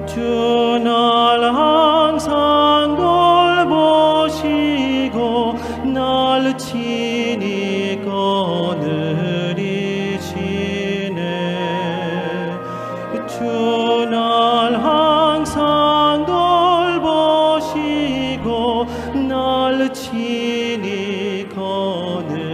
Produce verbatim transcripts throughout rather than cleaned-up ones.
주날 항상 돌보시고 날 친히 거느리시네. 주날 항상 돌보시고 날 친히 거느리시네.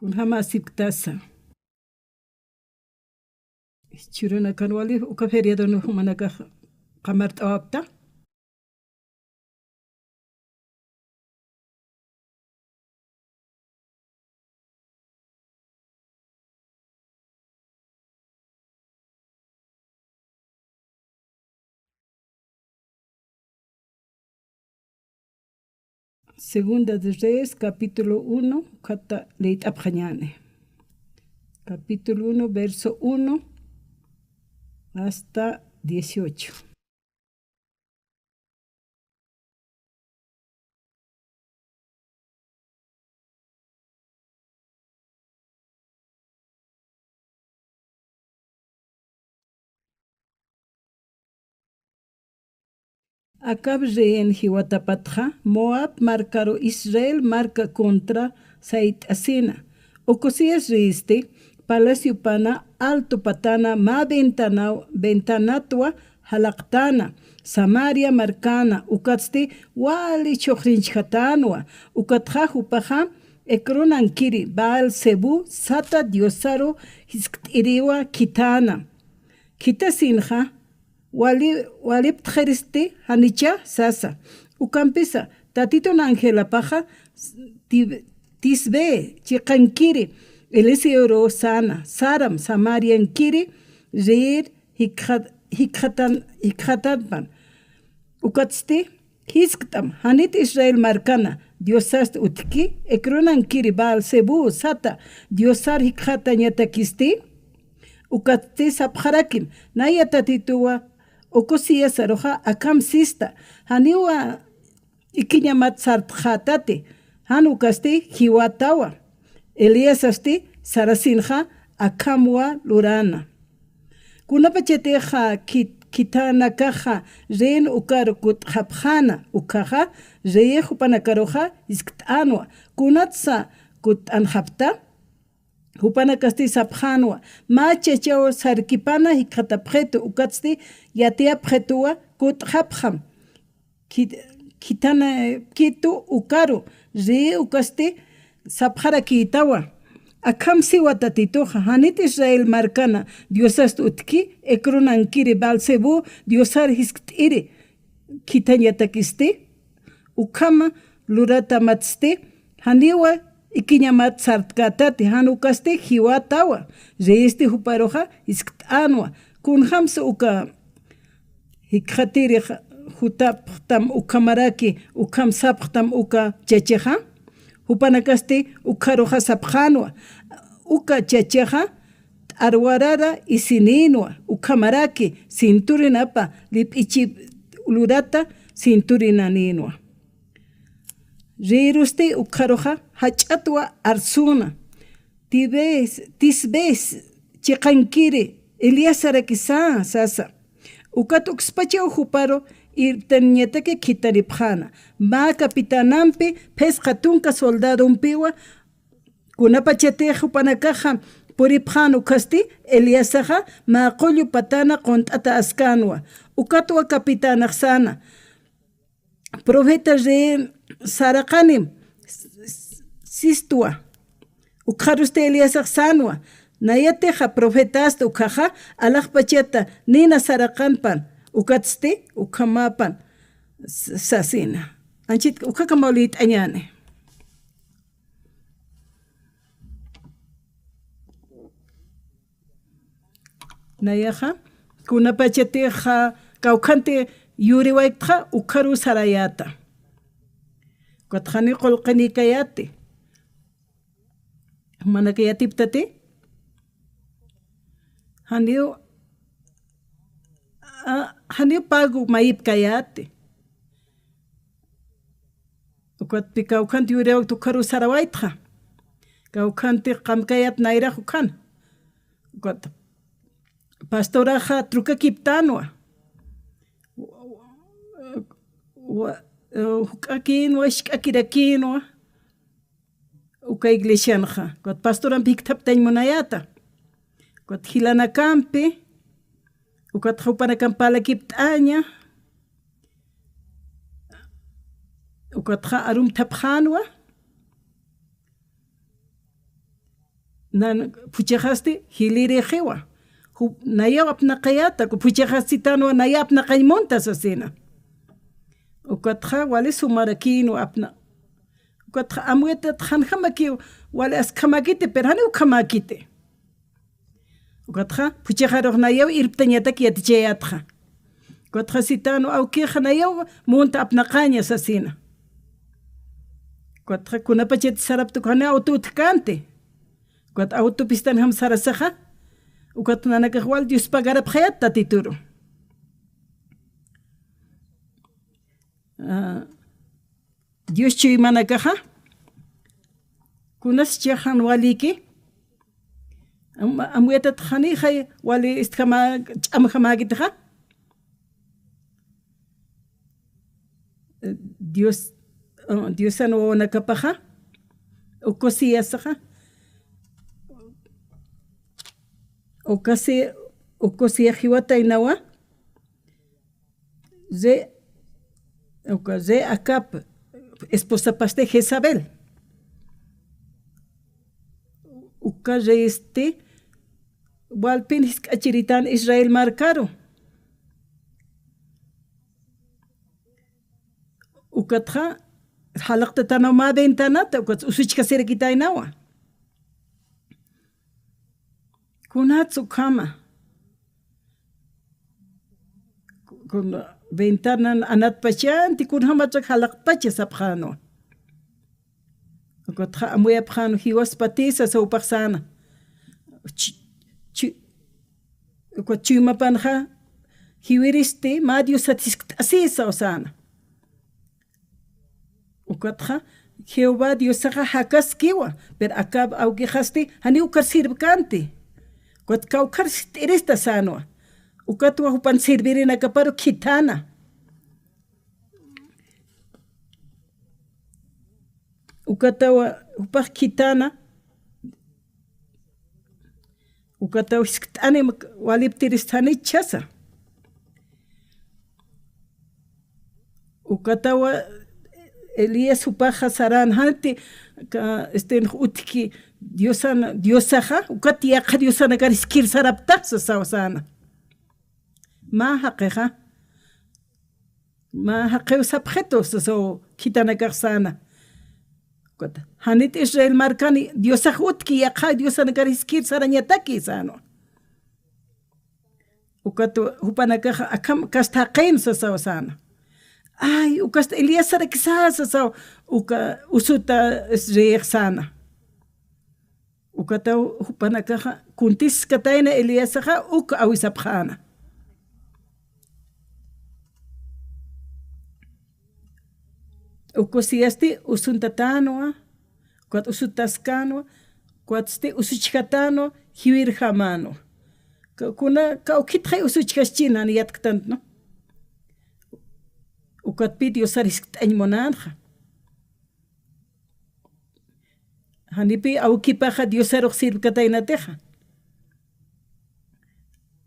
Kunjama asipktasa. Churanakan wali uka feriadon jumanakax qamart'awapta. Segunda de Reyes, capítulo uno, ukhata leyt'apxañäni. Capítulo uno, verso uno hasta dieciocho. Acab reyin jiwatapatxa, Moab markaru Israel marka contra sayt'asina. Ocozias reyisti, palaciopana alto patana mä ventanaw-, ventanatwa jalaqtana, Samaria markana, ukatsti wali chhuxrinchjatanwa, ukatxa jupaxa Ecronankiri Baal-zebú sata diosaru jiskt'iriwa khithana. Khithasinxa, wali-, waliptxiristi janicha sasa. Ukampisa, Tatitun angelapaxa, Ti-, Tisbe chiqankiri, Eliseoru sana, Saram Samariankiri, rir jikxat-, jikxatan-, jikxatanpan. Ukatsti, jiskt'am, janit Israel markana, diosast utjki, Ecronankiri Baal-zebú sata, diosar jikxatañatakisti, ukatsti sapxarakim, naya Tatituwa Ocoziasaruxa akham sista, janiwa ikiñamat sartxätati, jan ukasti jiwatawa. Eliasasti sarasinxa akhamwa lurana. Kunapachatixa khit-, khithanakaxa rin ukar kut'xapxäna, ukhaxa ri jupanakaruxa jiskt'änwa, kunatsa kutt'anxapta? Jupanakasti sapxänwa, mä chachaw sarkipana jikxatapxitu, ukatsti yatiyapxituwa kut'xapxam. Khit-, khithanakitu ukaru, ri ukasti sapxarakïtawa. Akham siwa Tatituxa, janit Israel markana, diosast utjki, Ecronankiri Baal-zebú, diosar jiskt'iri, khithañatakisti, ukhama luratamatsti, janiwa ikiñamat sartkätati, jan ukasti jiwatawa, riyisti juparuxa jiskt'änwa, kunjamsa uka jikxatiri jutapxtam ukhamaraki, ukham sapxtam uka chachixa, jupanakasti ukharuxa sapxänwa, uka chachixa t'arwarara isinïnwa, ukhamaraki cinturinapa lip'ichi lurata cinturinanïnwa. Rirusti ukharuxa jach'atwa arsuna, Tibes, Tisbes, chiqankiri, Eliasarakisa, sasa. Ukat ukspachaw juparu irptañataki khitharipxäna. Mä capitanampi, phisqa tunka soldadumpiwa, kunapachatix jupanakaxa puripxän ukhasti, Eliasaxa mä qullu patana qunt'ata askänwa. Ukatwa capitanax säna. Profeta ri saraqanim s-, s-, sistwa. Ukxarusti Eliasax sänwa. Nayatixa profetasta ukhaxa, alaxpachata nina saraqanpan. Ukatsti, ukhamäpan s-, sasina. Anchit, ukhakamaw liyt'añäni. Nayaxa, kunapachatixa, kawkhanti yuriwayktxa, ukharu sarayäta. Ukatxa janiw qullqinikayäti. Jumanaka yatiptati. Janiw, a, janiw pago mayipkayäti. Ukatpi kawkhanti yuriwaykt ukharu sarawaytxa. Kawkhanti qamkayät nayrax ukhan. Ukat pastoraxa trukakiptänwa. Wa-, wa-, juk'akïnwa, isk'akirakïnwa. Uka iglesianxa. Ukat pastorampi jikthaptañ munayäta. Ukat jilanakampi. Ukatxa jupanakamp parlakipt'aña. Ukatxa arumthapxänwa. Nan phuchhaxasti jilïrixiwa. Ju-, nayaw apnaqayäta, uka phuchhaxasti sitanwa nayaw apnaqañ munta sasina. Ukatxa wali sumarakïnwa apna. Ukatxa amuytat janjamakiw, wali askhamäkiti, pero janiw ukhamäkiti. Ukatxa phuchhaxarux nayaw irptañatak yatichayätxa. Ukatxa sitanwa awkixa nayaw munta apnaqaña sasina. Ukatxa kunapachat sarapta uka janiw awtu utjkänti. Ukat awtupistan jam sarasaxa. Ukat nanakax wal Dios pagarapxayät Tatituru. Ah, Dios chuymanakaxa. Kunas chixan waliki. Am-, amuytat janixay wali istjama ch'amjamäkitxa. Dios, eh, Diosan wawanakapaxa, Ocoziasaxa, Ocozi-, Ocozias jiwataynawa, rey, uka rey Acab esposapasti Jezabel. Uka rey este, walpin jisk'achiritän Israel markaru. Ukatxa, jalaqtatänaw mä ventanata, ukat usuchjasirakitaynawa. Kunats ukhama. Kun ventanan anatpachanti, kunjamatrak jalaqpacha sapxänwa. Ukatxa amuyapxänwa jiwaspati sasa jupax säna. Chu-, chu-, ukat chuymapanxa jiwiristi mä diosat jiskt'asïsaw säna. Ukatxa Jehová Diosaxa jakaskiwa, pero Acab awkixasti janiw ukar sirvkänti. Ukat kawkhar jiskt'irista sänwa. Ukatwa jupan sirvirinakaparu khithäna. Ukatawa jupax khithäna, ukataw jiskt'anim waliptirist janichasa. Ukatawa Elías jupaxa saran, janti ka-, este, utjki Diosan, Diosaxa, ukat yaqha diosanakar jiskir sarapta sasaw säna. Mä jaqixa. Mä jaqiw sapxitu, sasaw khitanakax säna. Ukat, janit Israel markani Diosax utjki, yaqha diosanakar jiskir sarañataki sänwa. Ukat jupanakax akham kasta jaqin sasaw säna. Ay, ukast Elías sarakisa sasaw, uka usuta reyix säna. Ukataw jupanakaxa kuntiskatayna Elíasaxa uk awisapxäna. Ocoziasti usuntatänwa, ukat usutaskänwa, ukatsti usuchjatänwa, jiwirjamänwa. Ka-, kuna, kawkhitxay usuchjaschin jan yatktantna. Ukatpï Diosar jiskt'añ munänxa. Janipï awkipaxa Diosarux sirvkataynatixa.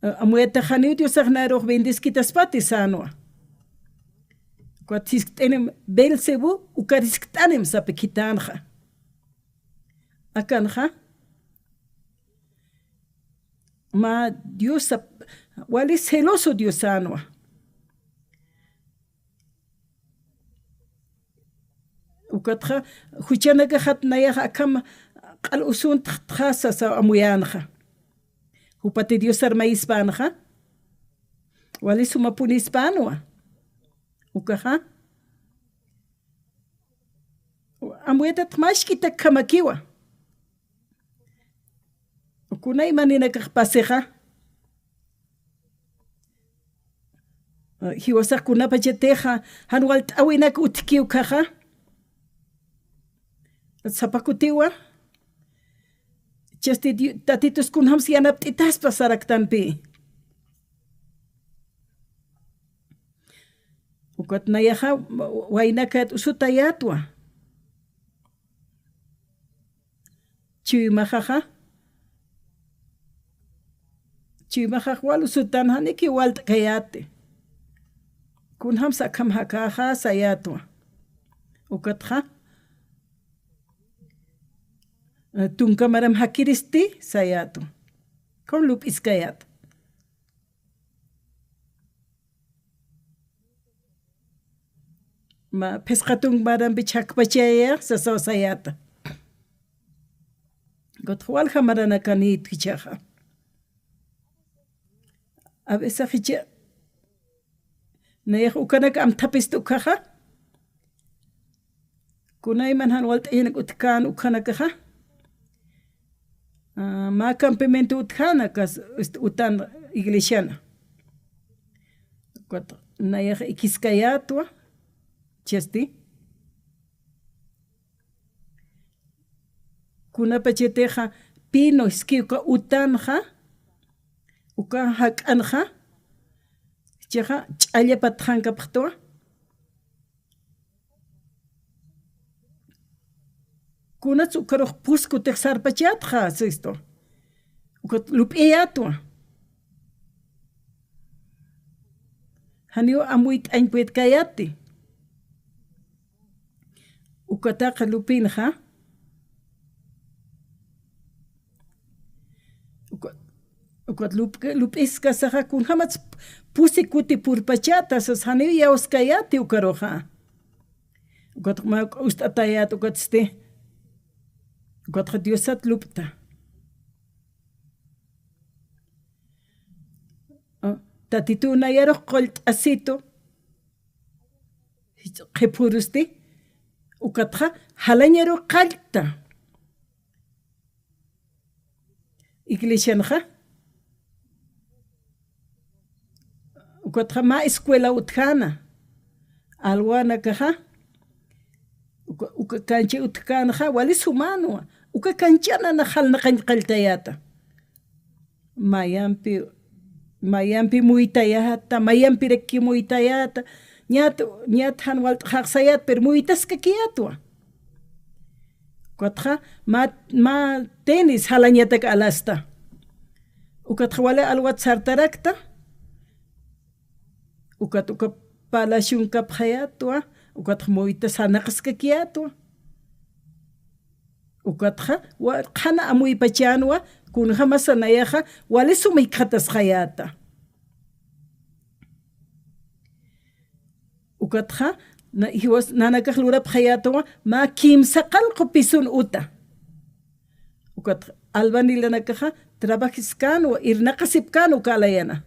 A-, amuyatax janiw Diosax nayarux bendeskitaspati sänwa. Ukat jiskt'anim Beelzebú, ukar jiskt'anim sapi khithänxa. Akanxa. Mä Diosap, wali celoso Dios sänwa. Ukatxa, juchanakaxat nayax akham q'al usuntxtxa sasaw amuyänxa. Jupati Diosar mayispänxa. Wali suma punispänwa. Ukaxa. Amuyatat mask'itakjamakiwa. Kuna imaninakax pasixa. Jiwasax kunapachatixa, jan walt'äwinak utjki ukaxa. Sapa kutiwa. Chasti Di-, Tatitus kunjams yanapt'itaspa saraktanpï. Ukat nayaxa, wa-, waynakat usutayätwa. Chuymaxaxa. Chuymaxax wal usutan janiki walt'kayäti. Kunjams akham jakäxa sayätwa. Ukatxa. eh, tunka maram jakiristi sayätwa. Kun lup'iskayät. Ma, phisqa tunk marampi chhakpachaya, sasaw sayäta. Ukatxa walja maranakanïtwa jichhaxa. A veces jichha, nayax ukanak amthapistu ukhaxa. Kunayman jan walt'ayanak utjkän ukhanakaxa. Ah, mä campamento utjäna, kas, este, utan iglesiana. Ukat nayax ikiskayätwa, chasti. Kunapachatixa pino, iski uka utanxa, uka jak'anxa, chixa ch'alla patxankapxtwa. Kunats ukarux pus kutix sarpachätxa, sistu. Ukat lup'iyätwa. Janiw amuyt'añ puedkayäti. Ukataqa lupinxa. Uka-, ukat lupk-, lup'iskasaxa kunjämats pusi kuti purpachäta, sas janiw iyawskayäti ukaruxa. Ukat mä ust'atayät, ukatsti. Ukatxa Diosat lup'ta. Ah, Tatituw nayarux qullt'asitu. Qhipürusti. Ukatxa jalañaru qallta. Iglesianxa. Ukatxa mä escuela utjäna. Alwanakaxa. Uka, uka kancha utjkänxa, wali sumänwa. Uka kanchanana jalnaqañ qalltayäta. Mayampi, mayampi muytayäta, mayampirak muytayäta, ñat, ñat jan walt'xaxsayät, pero muytaskakiyätwa. Ukatxa, mä, mä tenis jalañatak alasta. Ukatxa wali alwat sartarakta. Ukat, uka palacion kapxayätwa, ukatxa muyta sarnaqaskakiyätwa. Ukatxa, wa-, qhana amuypachänwa, kunjämasa nayaxa, wali sum jikxatasxayäta. Ukatxa, na-, jiwas nanakax lurapxayätwa, mä kimsa qallqu pisun uta. Ukat albanilanakaxa trabajiskänwa, irnaqasipkänwa uka alayana.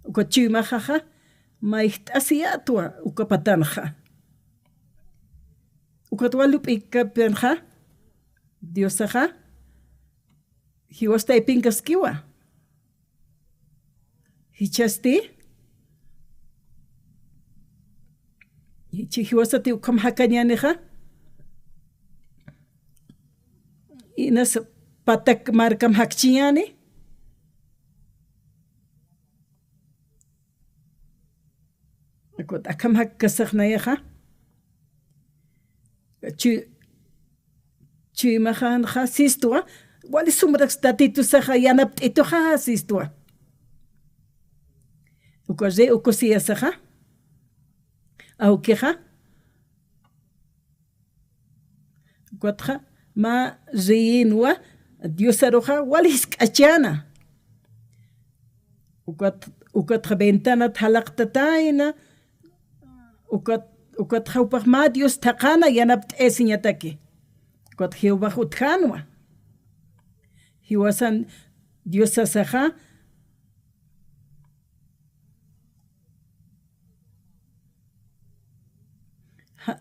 Ukat chuymaxaxa, mayjt'asiyätwa uka patanxa. Ukat wal lup'ikapianxa, Diosaxa, jiwas taypinkaskiwa. Jichhasti, jichha jiwasati ukham jakañänixa, inas patak markam jakchiñäni, akham jakkasax nayaxa, chu-, chuymaxanxa sistwa, wali sumrak Tatitusaxa yanapt'ituxa sistwa. Uka rey Ocoziasaxa, awkixa, ukatxa, mä reyinwa, Diosaruxa, wali jisk'achäna. Ukat, ukatxa ventanat jalaqtatayna, ukat, ukatxa jupax mä Dios thaqhana yanapt'ayasiñataki. Ukat Jehovax utjänwa. Jiwasan Dios sasaxa, ja-,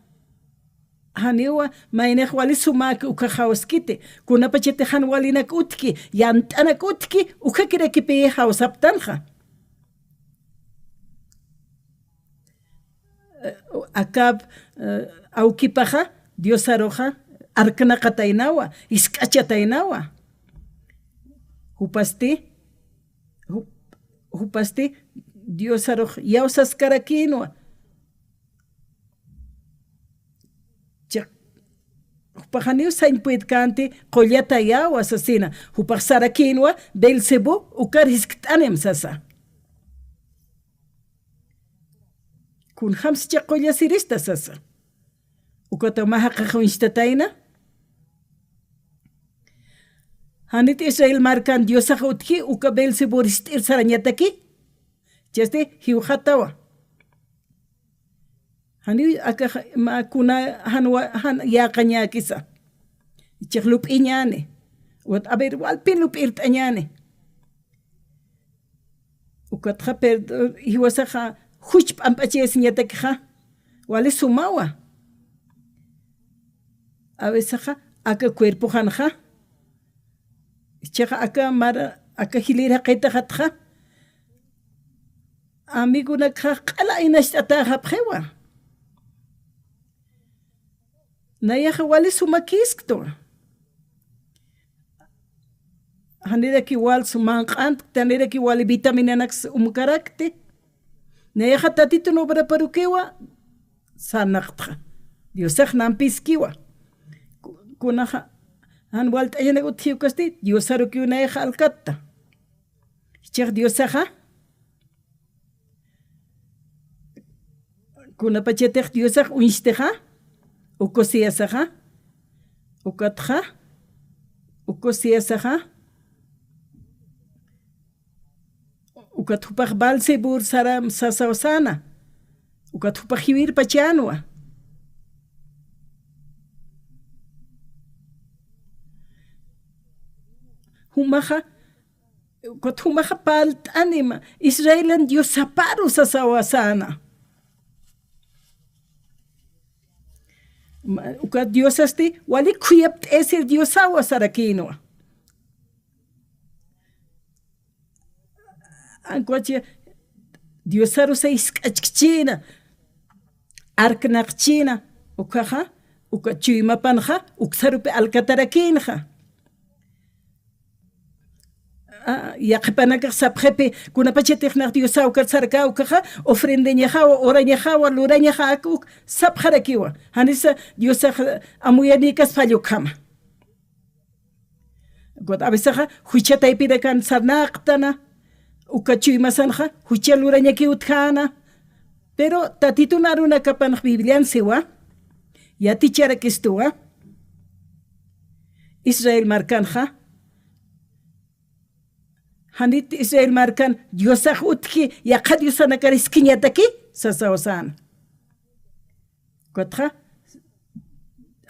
janiwa, maynix wali sumäki uka jawskiti, kunapachatix jan walinak utjki, yant'anak utjki, ukhakirakipi jawsaptanxa. Eh, Acab, eh, awkipaxa, Diosaruxa, arknaqataynawa, jisk'achataynawa. Jupasti, jup-, jupasti, Diosarux iyawsaskarakïnwa. Chiq, jupax janiw sañ puedkänti, qullatayawa sasina. Jupax sarakïnwa, Beelzebú, ukar jiskt'anim sasa. Kunjams chiq qullasirista sasa. Ukata mä jaqix uñstatayna. Janit Israel markan Diosax utji, uka Beelzebú ist'ir sarañataki. Chasti jiwxatawa. Jani akax mä kuna jan wa-, jan yäqañäkisa. Jichhax lup'iñäni. Ukat, a ver, walpi lup'irt'añäni. Ukatxa perdón, jiwasaxa juch p'amp'achayasiñatakixa. Wali sumawa. A veces aka cuerpoxanxa, jichhaxa aka mara, aka jilïr jaqitaxatxa, amigonakxa q'ala aynacht'atäxapxiwa. Nayaxa wali sumakïsktu. Janirakiw wal sumanq'antkti, janirakiw wali vitaminanaks umkarakti. Nayaxa Tatitun obraparukiwa sarnaqtxa. Diosax nampiskiwa. Ku-, kunaxa, jan walt'añanak utji ukasti, Diosarukiw nayaxa alkatta. Jichhax Diosaxa, kunapachatix Diosax uñstixa, Ocoziasaxa, ukatxa, Ocoziasaxa, ukat jupax Beelzebú sara sasaw säna, ukat jupax jiwirpachänwa. Jumaxa, ukat jumaxa parlt'anima, Israelan Diosaparu sasawa säna. Ma-, ukat Diosasti wali khuyapt'asir Diosawa sarakïnwa. Ankuchi Diosarusa jisk'achkchïna, arknaqchïna, ukaxa, uka chuymapanxa, uksarupi alkatarakïnxa. A, yaqhipanakax sapxipi, kunapachatix nax Diosaw ukat sarkä ukaxa, ofrendañaxawa, orañaxawa, lurañaxa aka uk sapxarakiwa. Janisa Diosax amuyanïkaspa ukhama. Ukat a veces jucha taypinakan sarnaqtana, uka chuymasanxa jucha lurañakiw utjäna. Pero Tatitun arunakapanx Biblian siwa, yaticharakistuwa, Israel markanxa, janit Israel markan Diosax utji, yaqha diosanakar jisk'iñataki, sasaw säna. Ukatxa,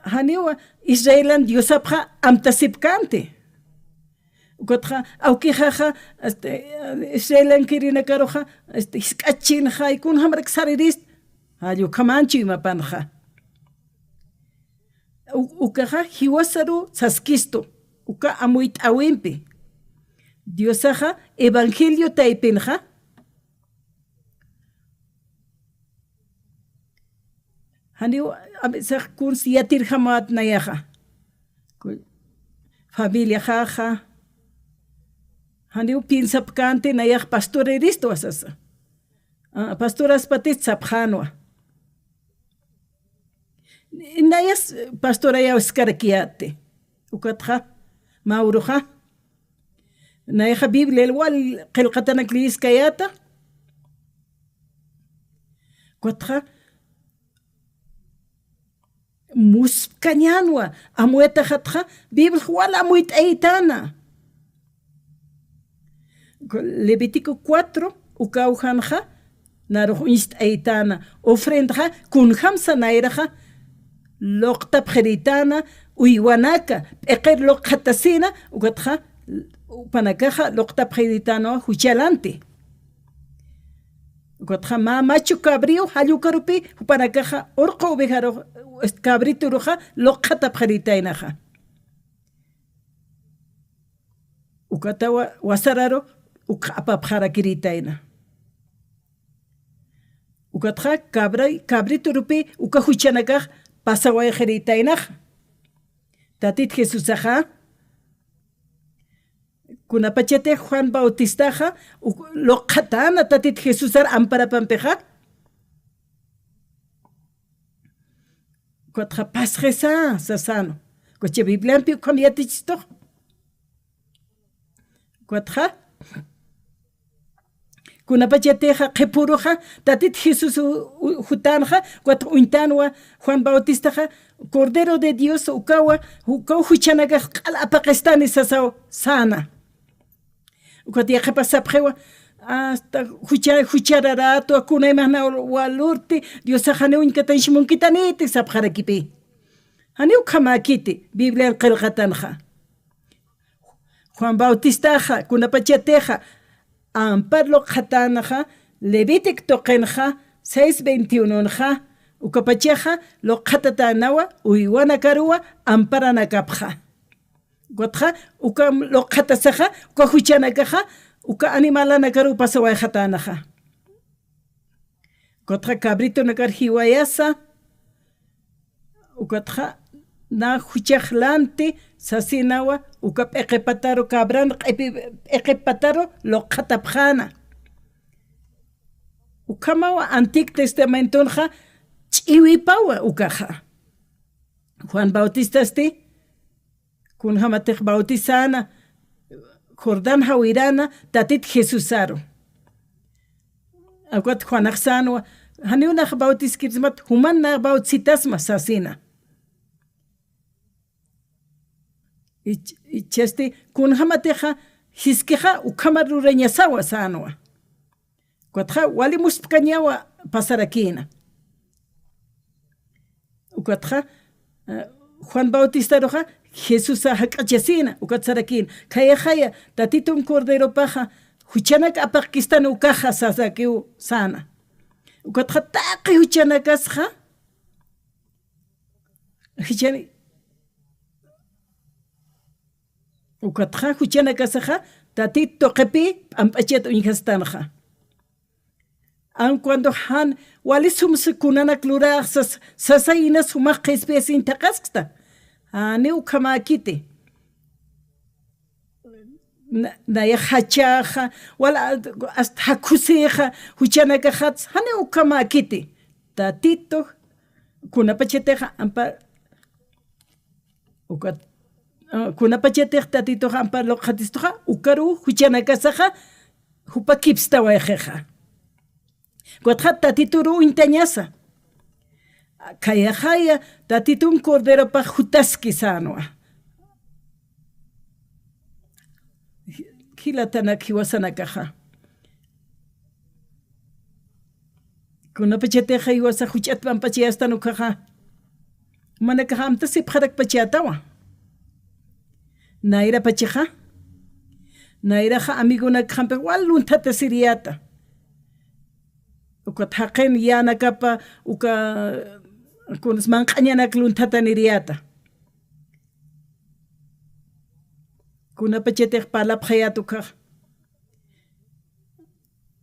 janiwa Israelan Diosapxa amtasipkänti. Ukatxa, awkixaxa, este, Israelankirinakaruxa, este, jisk'achchinxay, kunjamarak saririst, jall ukhaman chuymapanxa. U-, ukaxa, jiwasaru saskistu, uka amuyt'äwimpi. Diosaxa, evangelio taypinxa, janiw, a veces kuns yatirjamät nayaxa. Ku-, familiaxaxa. Janiw piensapkänti nayax pastoriristu sasa. A, pastoraspatist sapxänwa. Nayas pastorayaw iskarakiyäti. Ukatxa, mä uruxa. Nayaxa Biblial wal qillqatanak leyiskayäta. Ukatxa, muspkañänwa, amuyataxatxa, Bibliax wal amuyt'ayitäna. Levítico cuatro, ukawjanxa, narux uñst'ayitäna, ofrendaxa, kunjamsa nayraxa, luqtapxiritäna, uywanaka, p'iqir luqxatasina, ukatxa, jupanakaxa, luqtapxiritäna, juchalanti. Ukatxa mä macho cabriw, jall ukarupi, jupanakaxa, urqu ovejarux, cabrituruxa, luqxatapxiritaynaxa. Ukatawa wasararu, ukxa apapxarakïritayna. Ukatxa cabra-, cabriturupi uka juchanakax pasawayxirïtaynaxa. Tatit Jesusaxa, kunapachatix Juan Bautistaxa, uk-, luqxatäna Tatit Jesusar amparapampixa. Ukatxa pasxisa, sasanu. Ukatxa Bibliampi ukham yatichistux. Ukatxa, Kunapachatixa qhipüruxa, Tatit Jesús u-, u-, jutanxa, ukat uñtanwa Juan Bautistaxa, Cordero de Dios, ukawa, ukaw juchanakax q'al apaqistani sasaw säna. Ukat yaqhipax sapxiwa, hasta jucha-, juchararätwa, kunaymanaw walurti, Diosax janiw uñkatañs munkitaniti sapxarakipï. Janiw ukhamäkiti, Biblian qillqatanxa. Juan Bautistaxa, kunapachatixa, ampar luqxatänxa, Levítico tuqinxa, seis veintiunonxa, ukapachaxa, luqxatatänawa, uywanakaruwa, amparanakapxa. Ukatxa, uka luqxatasaxa, uka juchanakaxa, uka animalanakaruw pasawayxatänaxa. Ukatxa cabritonakar jiwayasa, ukatxa na juchax lanti sasinawa, uka p'iqi pataru, cabran q'ipi, p'iqi pataru luqxatapxäna. Ukhamawa Antiguo Testamentonxa ch'iwipawa ukaxa. Juan Bautistasti, kunjamatix bautizäna, Jordán jawirana, Tatit Jesusaru. Ukat Juanax sänwa, janiw nax bautiskirisimat, juman nax bautisitasma sasina. Ich-, ichhasti, kunjamatixa, jiskixa, ukhamar lurañasawa sänwa. Ukatxa, wali muspkañawa pasarakïna. Ukatxa, eh, Juan Bautistaruxa, Jesusa jak'achasïna, ukat sarakïna. Khayxaya, Tatitun Corderopaxa, juchanak apaqkistan ukaxa sasakiw säna. Ukatxa, taqi juchanakasxa, jichani, ukatxa, juchanakasaxa, Tatit tuqipï, p'amp'achat uñjastanxa. Aun cuando jan, wali sumsa kunanak lurax sas-, sasayna sumax qhispiyasiñ thaqhaskta. Janiw ukhamäkiti. Na-, nayax jachaxa, wala hasta jakhusixa, juchanakaxats, janiw ukhamäkiti. Tatitux, kunapachatixa, ampa, ukat, ah, kunapachatix Tatitux ampa luqxatistuxa, ukaruw juchanakasaxa, jupakipstawayxixa. Ukatxa Tatituruw uñtañasa. Khayxaya, Tatitun Corderopax jutaski sänwa. Jilatanak jiwasanakaxa. Kunapachatixa jiwasa juch'at p'amp'achayastan ukaxa. Jumanakaxa amtasipxarakpachätawa. Nayrapachaxa. Nayraxa amigonakxampix wal lunthatasiriyäta. Ukat jaqin yänakapa, uka, kunas manq'añanak lunthataniriyäta. Kunapachatix parlapxayät ukax.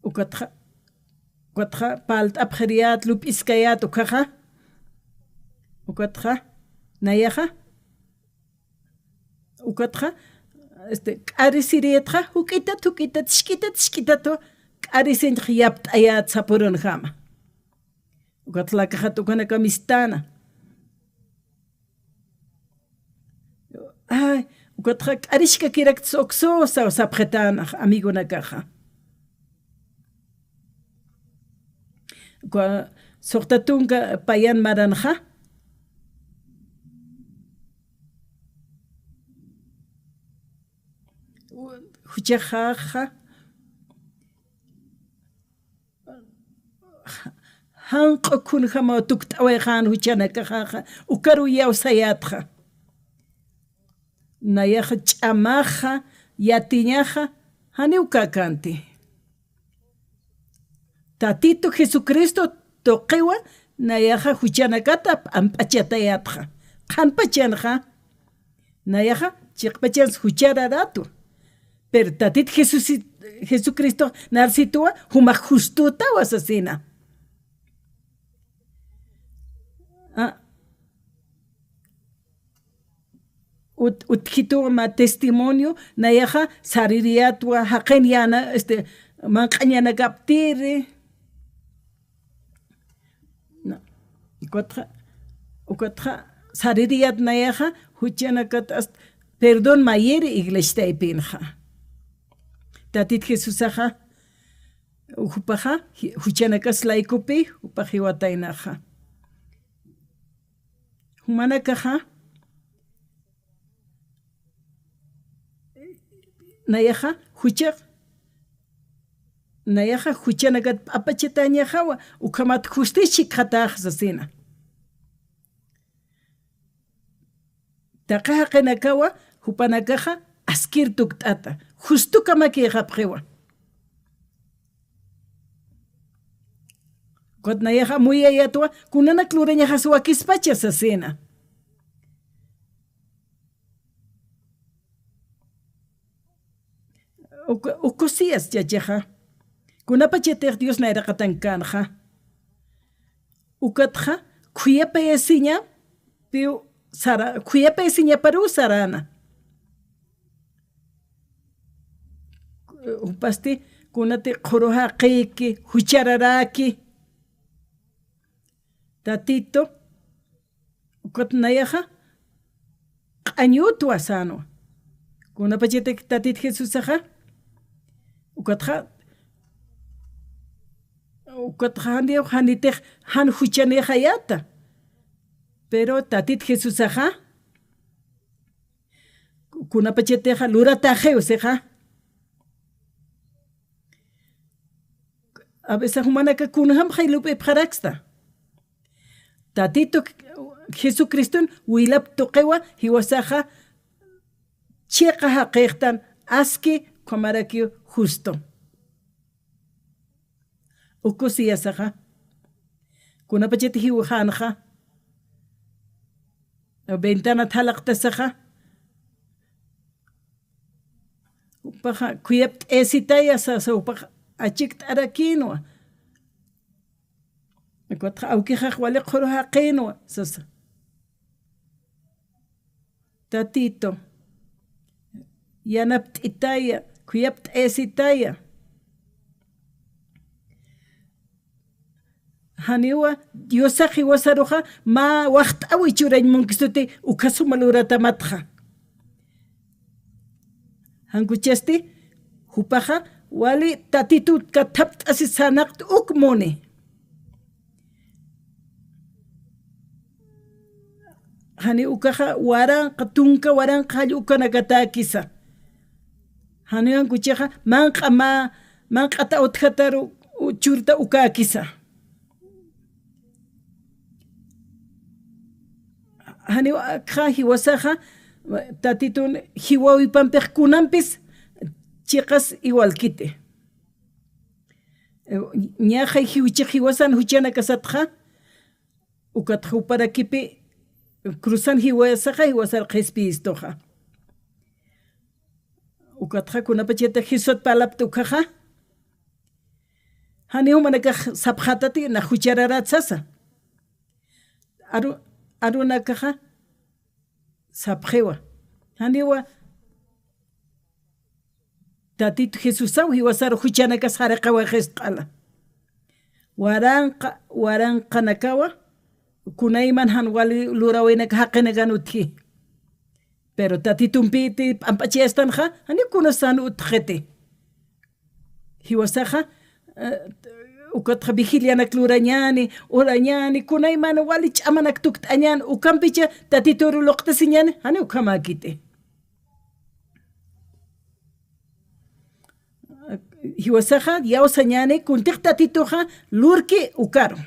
Ukatxa, ukatxa, palt'apxiriyät, lup'iskayät ukaxa. Ukatxa, nayaxa. Ukatxa, este, k'arisiriyätxa, juk'itat, juk'itat, isk'itat, isk'itatwa, k'arisiñtxa yapt'ayät sapürunjama. Ukat lakaxat ukanaka misttana. Ay, ukatxa k'ariskakirakts uksu, sa-, sapxitanax amigonakaxa. Uka suxta tunka payan maranxa. Juchaxaxa. Janq'u kunjamaw tukt'awayxän juchanakaxaxa, ukaruw iyawsayätxa. Nayaxa ch'amaxa, yatiñaxa, janiw käkänti. Tatitu Jesucristo tuqiwa, nayaxa juchanakata p'amp'achatayätxa. Qhanpachanxa, nayaxa chiqpachans juchararätwa. Pero Tatit Jesusi-, Jesucristo narsituwa, jumax justütawa sasina. Ah. Ut-, utjituwa mä testimonio, nayaxa saririyätwa, jaqin yana, este, manq'añanakaptiri. Na, ukatxa, ukatxa, saririyät nayaxa, juchanakat hasta perdón mayiri iglesiataypinxa. Tatit Jesusaxa, jupaxa, ji-, juchanakas laykupi, jupax jiwataynaxa. Jumanakaxa, nayaxa, jucha, nayaxa, juchanakat p'apachatañaxawa, ukhamat justicia chhikxatax sasina. Taqi jaqinakawa, jupanakaxa askir tukt'ata, justo kamakïxapxiwa. Ukat nayaxa amuyayätwa, kunanak lurañaxas wakispacha sasina. Uka, ukusiyas chachaxa. Kunapachatix Dios nayraqatankänxa. Ukatxa, khuyapayasiñapiw sara-, khuyapayasiñaparuw saräna. Jupasti, kunati qhuru jaqïki, juchararäki. Tatitu, ukat nayaxa, q'añütwa sänwa. Kunapachatix Tatit Jesusaxa, ukatxa, ukatxa janiw, janitix, jan juchanïxayäta. Pero Tatit Jesusaxa, kunapachatixa luratäxiw sixa. A veces jumanaka kunjamxay lup'ipxaraksta. Tatitu Jesucriston wilap tuqiwa jiwasaxa chiqa jaqïxtan aski ukhamarakiw justo. Uku siyasaxa. Kunapachatix jiwxänxa. Ventanat jalaqtasaxa. Jupaxa khuyapt'ayasitaya sasa, jupax achikt'arakïnwa. Ukatxa awkixax wali qhuru jaqïnwa sasa. Tatitu, yanapt'itaya, khuyapt'ayasitaya. Janiwa Diosax jiwasaruxa mä waxt'awi churañ munkisuti ukhasuma luratamatxa. Jan kuchasti, jupaxa wali Tatitut kathapt'asi sarnaqt uk muni. Jani ukaxa waranqa, tunka waranqa jall ukanakatäkisa. Janiw jan kuchixa, manq'a mä, manq'at utjataru, u-, churta ukäkisa. Janiw akxa jiwasaxa, Tatitun jiwawipampix kunampis chiqas igualkiti. Ñaxay jiwchix jiwasan juchanakasatxa, ukat juparakipi cruzan jiwasaxa, jiwasar qhispiyistuxa. Ukatxa kunapachatix Jesusat parlapta ukaxa, janiw jumanakax sapxätati, nax juchararäta sasa. Aru-, arunakaxa sapxiwa. Janiwa Tatitu Jesusaw jiwasaru juchanakas jariqawayxist q'ala. Waranqa, waranqanakawa, kunayman jan wali luräwinak jaqinakan utji. Pero Tatitumpiti p'amp'achayastanxa, janiw kunas jan utjxiti. Jiwasaxa, eh, ukatxa vigilianak lurañäni, orañäni, kunayman wali ch'amanak tukt'añäni, ukampicha Tatituru luqtasiñäni, janiw ukhamäkiti. Jiwasaxa iyawsañäni, kuntix Tatituxa lurki ukaru.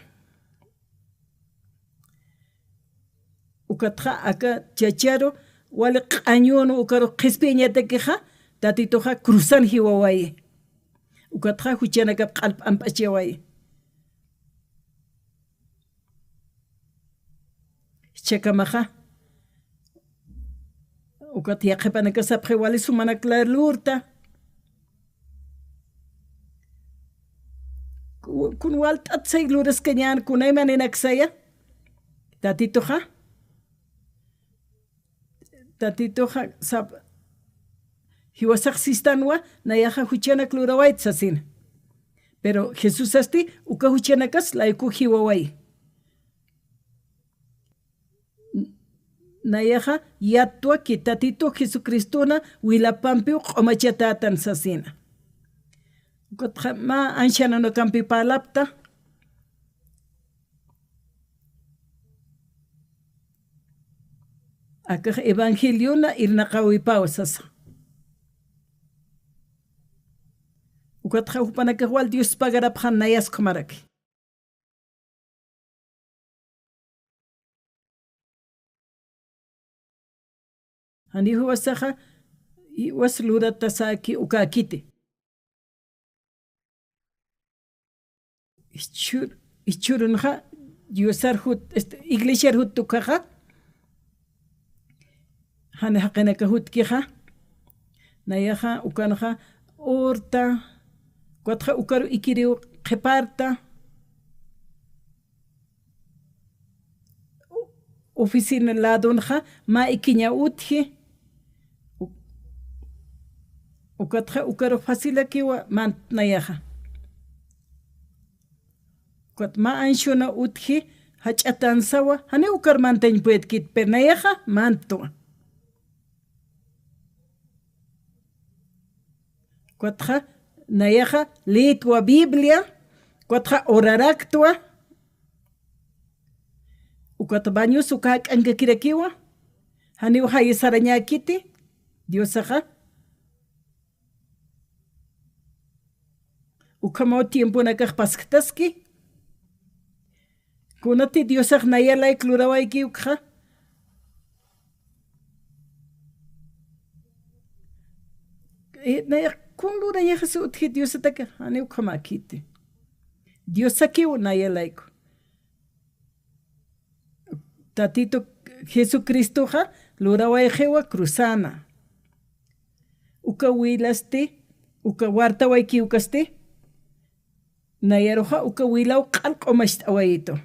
Ukatxa aka chacharu wali q'añun ukaru qhispiyañatakixa, Tatituxa cruzan jiwawayi. Ukatxa juchanakap q'al p'amp'achawayi. Jichhakamaxa. Ukat yaqhipanakax sapxi wali sumanak lurta. Ku-, kun walt'at say luraskañän kunayman inak saya. Tatituxa. Tatituxa sap-, jiwasax sistanwa, nayaxa juchanak lurawayt sasina. Pero Jesusasti uka juchanakas layku jiwawayi. Nayaxa yatwa ki Tatitu Jesucristona wilapampiw q'umachatätan sasina. Ukatxa mä ancianonakampi parlapta. Akax evangeliona irnaqäwipaw sasa. Ukatxa jupanakax wal Dios pagarapxän nayas ukhamaraki. Janiw jiwasaxa, jiwas luratasäki ukäkiti. Jichhür, jichhürunxa, Diosar jut, este, iglesiar jut ukhaxa, jan jaqinaka jutkixa, nayaxa, ukanxa, urta, ukatxa ukaru ikiriw qhiparta, oficina ladonxa, mä ikiña utji, u-, ukatxa ukaru facilakiwa mant nayaxa. Ukat mä anciona utji, jach'atansawa, janiw ukar mantañ puedkit, pero nayaxa mantwa. Ukatxa, nayaxa, leetwa Biblia, ukatxa, oraraktwa, ukat bañus uka jak'ankakirakiwa, janiw jayasarañäkiti, Diosaxa, ukhamaw tiemponakax pasktaski. Kunati Diosax naya layk lurawayki ukxa. Eh, naya kun lurañaxas utji Diosataki, jani ukhamäkiti. Diosakiw naya layku. Tatitu Jesucristoxa lurawayxiwa cruzana. Uka wilasti, uka wartawayki ukasti, nayaruxa uka wilaw q'al q'umacht'awayitu.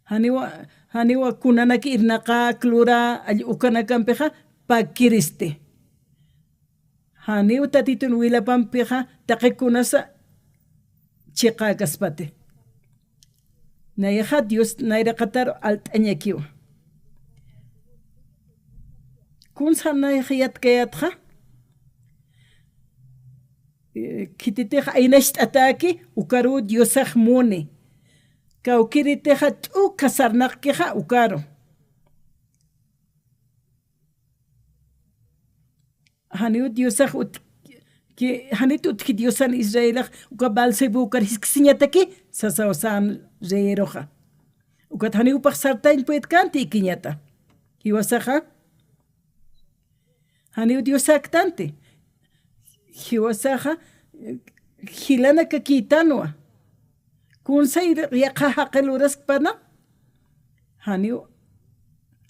Janiwa, janiwa kunanak irnaqäk lurä, all-, ukanakampixa pakiristi. Janiw Tatitun wilapampixa taqi kunasa chiqäkaspati. Nayaxa Dios nayraqataru alt'añakiwa. Kunsa nayax yatkayätxa, eh, khititix aynacht'atäki, ukaruw Diosax muni. Kawkïritixa t'uka sarnaqkixa ukaru. Janiw Diosax ut-, ki, janit utji Diosan Israelax, uka Baalsebú ukar jiskisiñataki, sasaw sän reyeruxa. Ukat janiw jupax sartañ puedkänti ikiñata. Jiwasaxa, janiw Diosäktanti. Jiwasaxa, jilanakakïtanwa. Kunsay yaqha jaqi luraskpana. Janiw,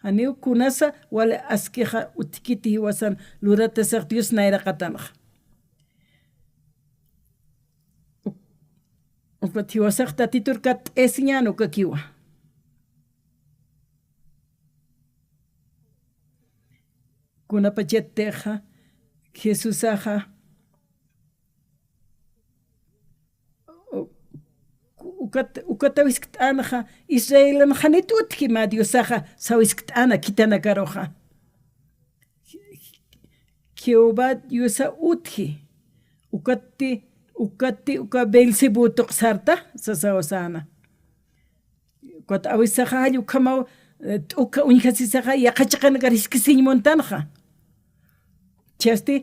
janiw kunasa wali askixa utjkiti jiwasan luratasax Dios nayraqatanxa. Ukat jiwasax Tatitur katt'asiñän ukakiwa. Kunapachattixa Jesusaxa u-, ukat, ukataw jiskt'änxa, Israelan janit utji mä Diosaxa saw jiskt'äna khitinakaruxa. Jehová Diosa utji, ukatti, ukatti, uka Beelzebú tuq sarta, sasaw säna. Ukat awisaxa jall ukhamaw, eh, t'uka uñjasisaxa yaqha chiqanakar jiskisiñ muntanxa. Jichhasti,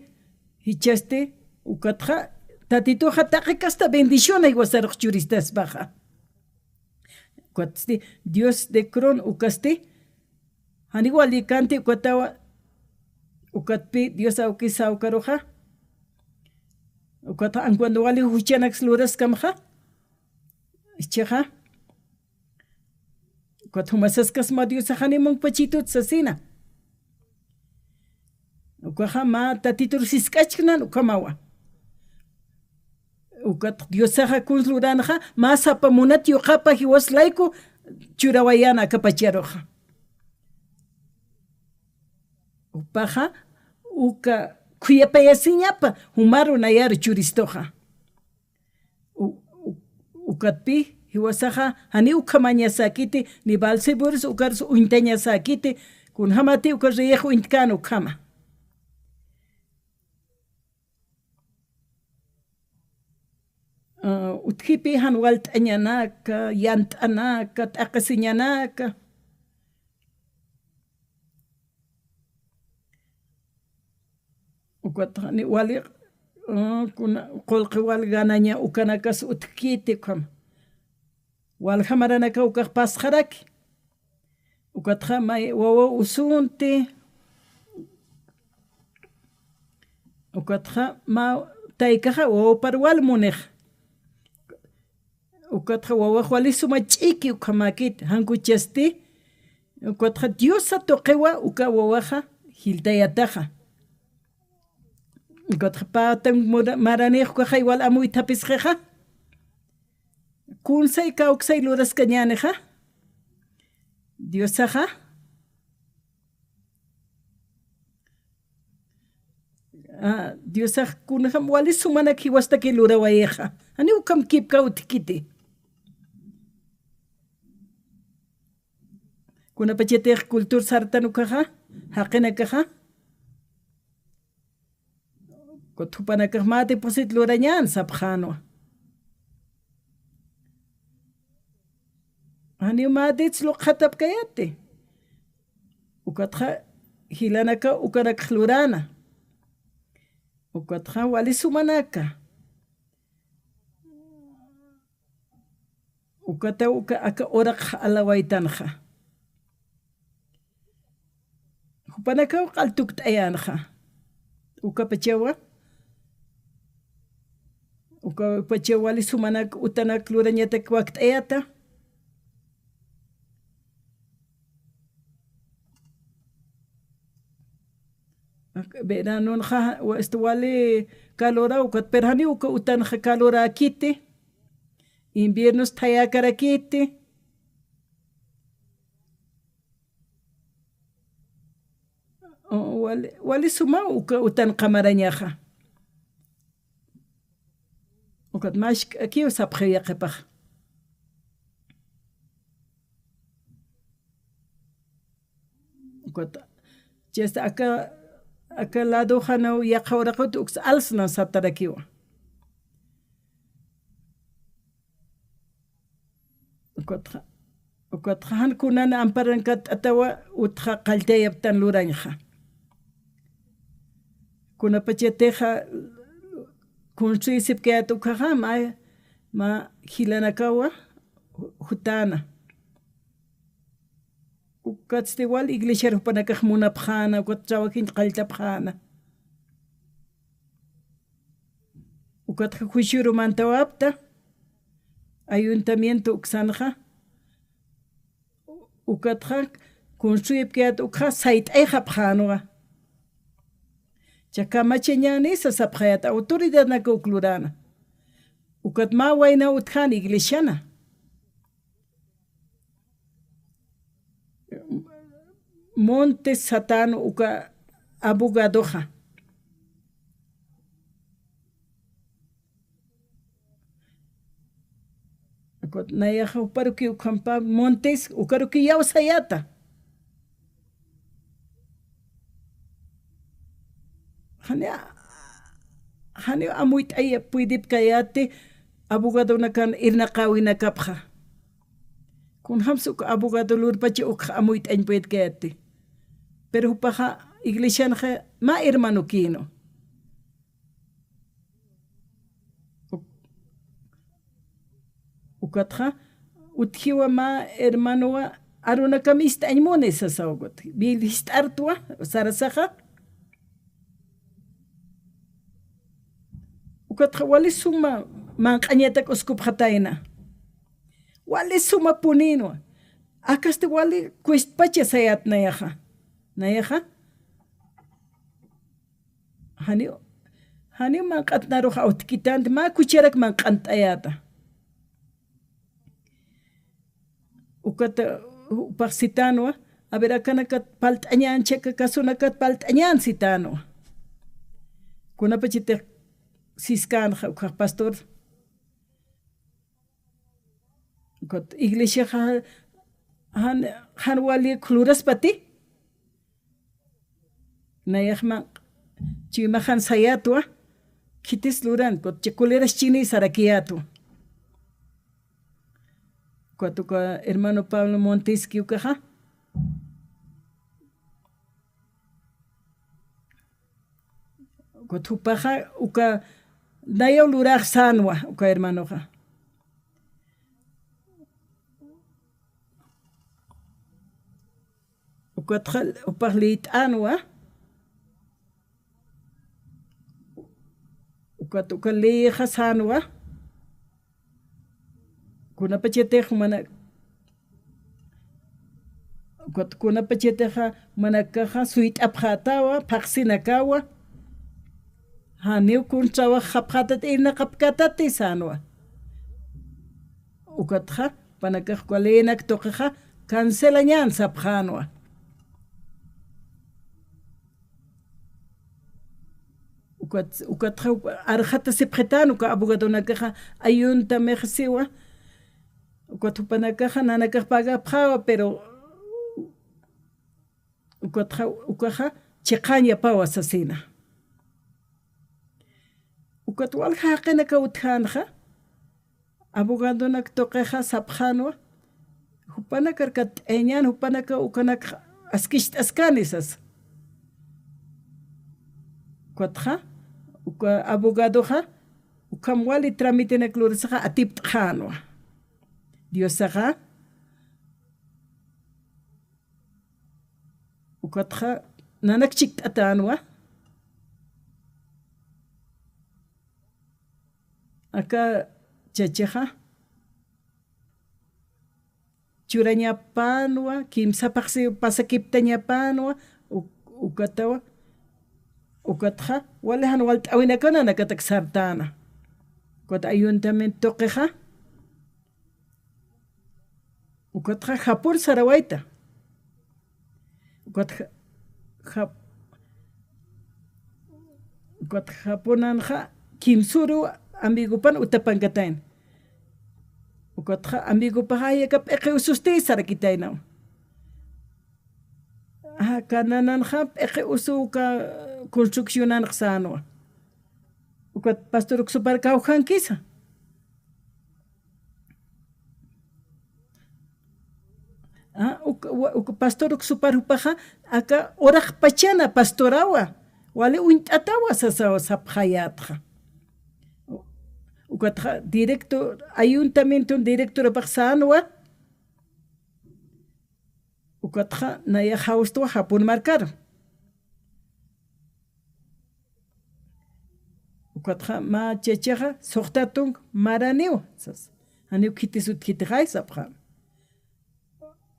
jichhasti, ukatxa, Tatituxa taqi kasta bendicionay jiwasarux churistaspaxa. Ukatsti, Dios de Cron ukasti, janiw wali kanti ukatawa, ukatpï Dios awkisa ukaruxa, ukatxa ankuandu wali juchanaks luraskamxa, jichhaxa, ukat jumasaskasma Diosax jani munkpachitut sasina. Ukaxa mä Tatitur sisk'achknan ukhamawa. Ukat Diosaxa kuns luranxa, mä sapa munat yuqapa jiwas layku churawayän aka pacharuxa. Jupaxa, uka khuyapayasiñapa, jumaru nayaru churistuxa. U-, u-, ukatpï, jiwasaxa, janiw ukhamañasäkiti, ni Beelzebúrus ukarus uñtañasäkiti, kunjämati uka reyex uñtkän ukhama. ah, utjipi jan walt'añanaka, yant'anaka, t'aqhisiñanaka. Ukatxa ni wali, ah, kuna, qullqi wal ganaña ukanakas utjkiti ukham. Walja maranaka ukax pasxaraki. Ukatxa may wawa usunti. Ukatxa mä taykaxa wawapar wal munix. Ukatxa wawax wali suma ch'iki ukhamäkit, jan kuchasti. Ukatxa Diosa tuqiwa uka wawaxa jiltayataxa. Ukatxa patan mura-, maranix ukaxay wal amuythapisxixa. Kunsay kawksay luraskañänixa. Diosaxa. Ah, Diosax kunjam wali sumanak jiwastaki lurawayixa. Janiw ukham kipka utjkiti. Kunapachatix cultura sartan ukaxa, jaqinakaxa. Ukat jupanakax mä deposit lurañän sapxänwa. Janiw mä dets luqxatapkayati. Ukatxa jilanaka ukanakx luräna. Ukatxa wali sumanaka. Ukataw uka aka uraqx alawaytanxa. Jupanakaw q'al tukt'ayanxa. Ukapachawa. Ukapachaw wali sumanak utanak lurañatak wakt'ayata. Veranonxa, wa-, este, wali calora, ukat, pero janiw uka utanxa calorakiti, inviernos thayakarakiti. O, wali, wali suma uka utanxa marañaxa. Ukat mask'akiw sapxiw yaqhipax. Ukat, chaysta aka, aka ladoxa naw yaqha uraqit uks alsnan satarakiwa. Ukatxa, ukatxa jan kunan amparankatt'atawa utxa qalltayaptan lurañxa. Kunapachatixa construisipkayät ukhaxa, mä, mä jilanakawa jutäna. Ukatsti wal iglesiar jupanakax munapxäna, ukat trawajiñ qalltapxäna. Ukatxa juicioru mantawapta, ayuntamiento uksanxa, ukatxa construyipkayät ukxa sayt'ayxapxänwa. Cha kamachañänisa sapxayät autoridadnaka uk luräna. Ukat mä wayna utjäna iglesiana. Montes satän uka abogadoxa. Ukat nayaxa juparuki ukhampa Montes ukaruki iyawsayäta. Janiw, janiw amuyt'ay puydipkayäti abogadonakan irnaqäwinakapxa. Kunjamsa uk abogado lurpacha ukxa amuyt'añ puydkayäti. Pero jupaxa iglesianxa mä hermanokïnwa. Uk-, ukatxa, utjiwa mä hermanowa, arunakam ist'añ muni sasaw ukat. Bill jist'artwa, sarasaxa. Ukatxa wali suma manq'añatak uskupxatayna. Wali sumapunïnwa. Akasti wali cuestpacha sayät nayaxa. Nayaxa. Janiw, janiw manq'antnarux awtkitänti, mä kucharak manq'ant'ayäta. Ukat, uh, jupax sitänwa, a ver, akanakat palt'añän, chaka kasunakat palt'añän sitänwa. Kunapachatix siskänxa ukhax pastor. Ukat iglesiaxa jan, jan wali luraspati. Nayax mä, chuymax jan sayätwa, Khitis luran, ukat chi coleras chini sarakiyätwa. Ukat uka hermano Pablo Montesquieu ukaxa. Ukat jupaxa uka nayaw lurax sänwa uka hermanoxa. Ukatxa jupax liyt'änwa. Ukat uka leyixa sänwa. Kunapachatix mana, ukat kunapachatixa manakaxa suyt'apxätawa, phaxsinakawa. Janiw kun trabajapxätat irnaqapkätati sänwa. Ukatxa, jupanakax uka leyinak tuqixa cancelañän sapxänwa. Ukat, ukatxa arxatasipxitän uka abogadonakaxa ayuntamix siwa. Ukat jupanakaxa nanakax pagapxäwa, pero ukatxa, ukaxa chiqañ yapawa sasina. Ukat walja jaqinakaw utjänxa, abogadonak tuqixa sapxänwa, jupanakar katt'ayañän, jupanaka ukanak askicht'askani sasa. Ukatxa, uka abogadoxa, ukham wali tramitenak lurasaxa atipt'xänwa. Diosaxa, ukatxa, nanak chikt'atänwa. Aka chachaxa churañapänwa, kimsa phaxsi pasakiptañapänwa, u-, ukatawa, ukatxa, wali jan walt'äwinakaw nanakatak sartäna. Ukat ayuntamiento tuqixa, ukatxa japun sarawayta. Ukatxa, jap-, ukatxa japunanxa kimsüru amigopan utapankatayna. Ukatxa amigopaxa ay aka p'iqi ususti sarakitaynawa. Aka nananxa p'iqi usu uka construccionanx sänwa. Ukat pastor uksupar kawkhankisa. Ah, uk-, wa-, uk pastor uksupar jupaxa, aka uraqpachana pastorawa, wali uñt'atawa sasawa sapxayätxa. Ukatxa directo, ayuntamienton directorapax sänwa, ukatxa nayax jawstwa japun markaru. Ukatxa mä chachaxa suxta tunk maraniw, sas. Janiw khitis utjitixay sapxäna.